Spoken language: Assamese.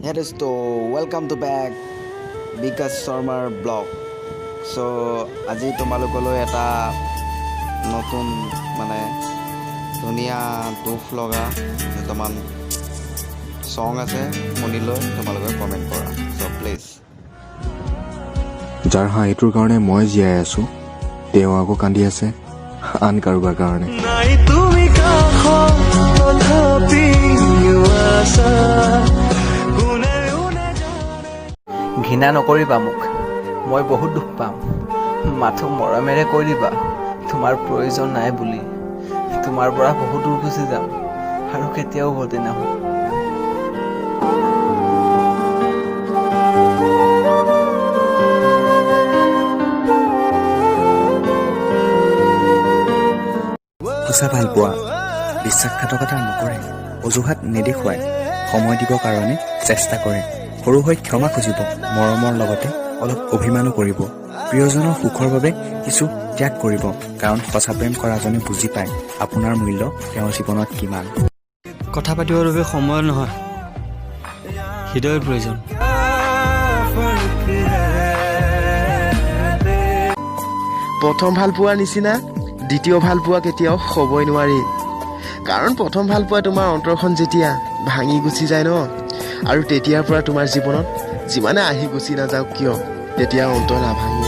হে দোস্ত, welcome to back বিকাশ শৰ্মাৰ ব্লগ। চ' আজি তোমালোকলৈ এটা নতুন, মানে ধুনীয়া দুখ লগা দুটামান ছং আছে, শুনি লৈ তোমালোকে কমেণ্ট কৰা। চ' প্লিজ। যাৰ হাঁহিটোৰ কাৰণে মই জীয়াই আছো, তেওঁ আকৌ কান্দি আছে আন কাৰোবাৰ কাৰণে। নাই তুমি কাষত, তথাপিও আছা, কোনেও নাজানে। ঘৃণা নকৰিবা মোক, মই বহুত দুখ পাম। মাথো মৰমেৰে কৈ দিবা তোমাৰ প্ৰয়োজন নাই বুলি। তোমাৰ পৰা বহুত দূৰ গুচি যাম আৰু কেতিয়াও উভতি নাহোঁ। সঁচা ভাল পোৱা বিশ্বাসঘাতকতা নকৰে, অজুহাত নেদেখুৱায়, সময় দিবৰ কাৰণে চেষ্টা কৰে, সৰু হৈ ক্ষমা খুজিব, মৰমৰ লগতে অলপ অভিমানো কৰিব, প্ৰিয়জনৰ সুখৰ বাবে কিছু ত্যাগ কৰিব, কাৰণ সঁচা প্ৰেম কৰাজনে বুজি পায় আপোনাৰ মূল্য তেওঁৰ জীৱনত কিমান। কথা পাতিবৰ বাবে সময় নহয়, হৃদয়ৰ প্ৰয়োজন। প্ৰথম ভাল পোৱাৰ নিচিনা দ্বিতীয় ভাল পোৱা কেতিয়াও হ'বই নোৱাৰি, কাৰণ প্ৰথম ভাল পোৱা তোমাৰ অন্তৰখন যেতিয়া ভাঙি গুচি যায় ন, আৰু তেতিয়াৰ পৰা তোমাৰ জীৱনত যিমানে আহি গুচি নাযাওক কিয়, তেতিয়া অন্তৰ নাভাঙে।